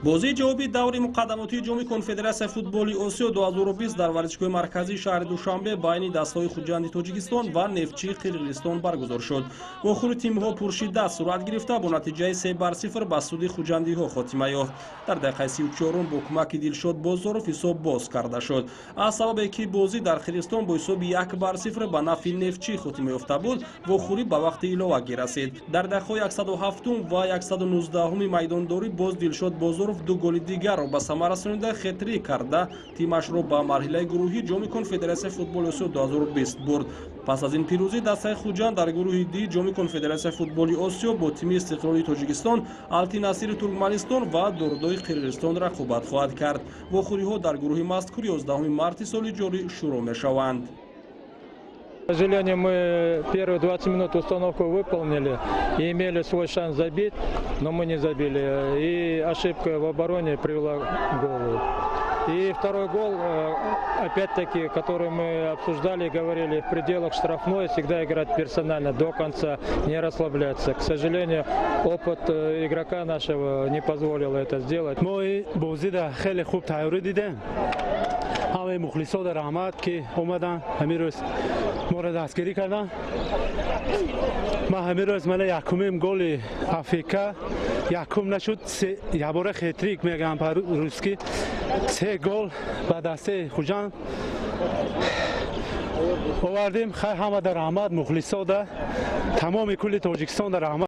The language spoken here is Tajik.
Бозии ҷавоби даври муқаддамотии Ҷоми Конфедератсияи футболи Осиё 2020 дар варзишгоҳи марказии шаҳри Душанбе байни дастаҳои Хуҷанди Тоҷикистон ва Нефтчии Қирғизистон баргузор шуд. Вохӯри тимҳо пуршиддат сурат гирифта, бо натиҷаи 3-0 ба суди хуҷандиҳо хотима ёфт. Дар дақиқаи 34-ум бо кӯмаки Дилшод Бозоров ҳисоб боз карда шуд. Аз сабабе ки бозӣ дар Қирғизистон бо ҳисоби 1-0 ба нафъи Нефтчӣ хотима ёфта буд, вохӯрӣ ба вақти иловагӣ расид. Дар дақиқаҳои 107-ум ва 119-уми майдондорӣ боз Дилшод Бозоров ду голи дигарро ба самар расонида, хет-трик карда, тимашро ба марҳилаи гурӯҳии Ҷоми Конфедератсияи футболи Осиё 2020 бурд. Пас аз ин пирӯзӣ дастаи Хуҷанд дар гурӯҳи Д Ҷоми Конфедератсияи футболи Осиё бо тими Истиқлоли Тоҷикистон, Алтин Асири Туркманистон ва Дордои Қирғизистон рақобат хоҳад кард. Вохӯриҳо дар гурӯҳи мазкур 11 марти соли ҷорӣ шурӯъ мешаванд. К сожалению, мы первые 20 минут установку выполнили и имели свой шанс забить, но мы не забили. И ошибка в обороне привела к голу. И второй гол, опять-таки, который мы обсуждали и говорили, в пределах штрафной всегда играть персонально до конца, не расслабляться. К сожалению, опыт игрока нашего не позволил это сделать. Мо бозида хеле хуб тайёрӣ дидем. Ҳамаи мухлисода раҳмат, ки омадан, ҳамин рӯз моро дастгирӣ карданд. Ман ҳамин рӯз мана якумим голи АФК, якум нашуд, якбора хет-трик мегӯям по-русски, се гол ба дастаи Хуҷанд овардем. Хай, ҳамада раҳмат, мухлисода, тамоми кулли Тоҷикистонда раҳмат.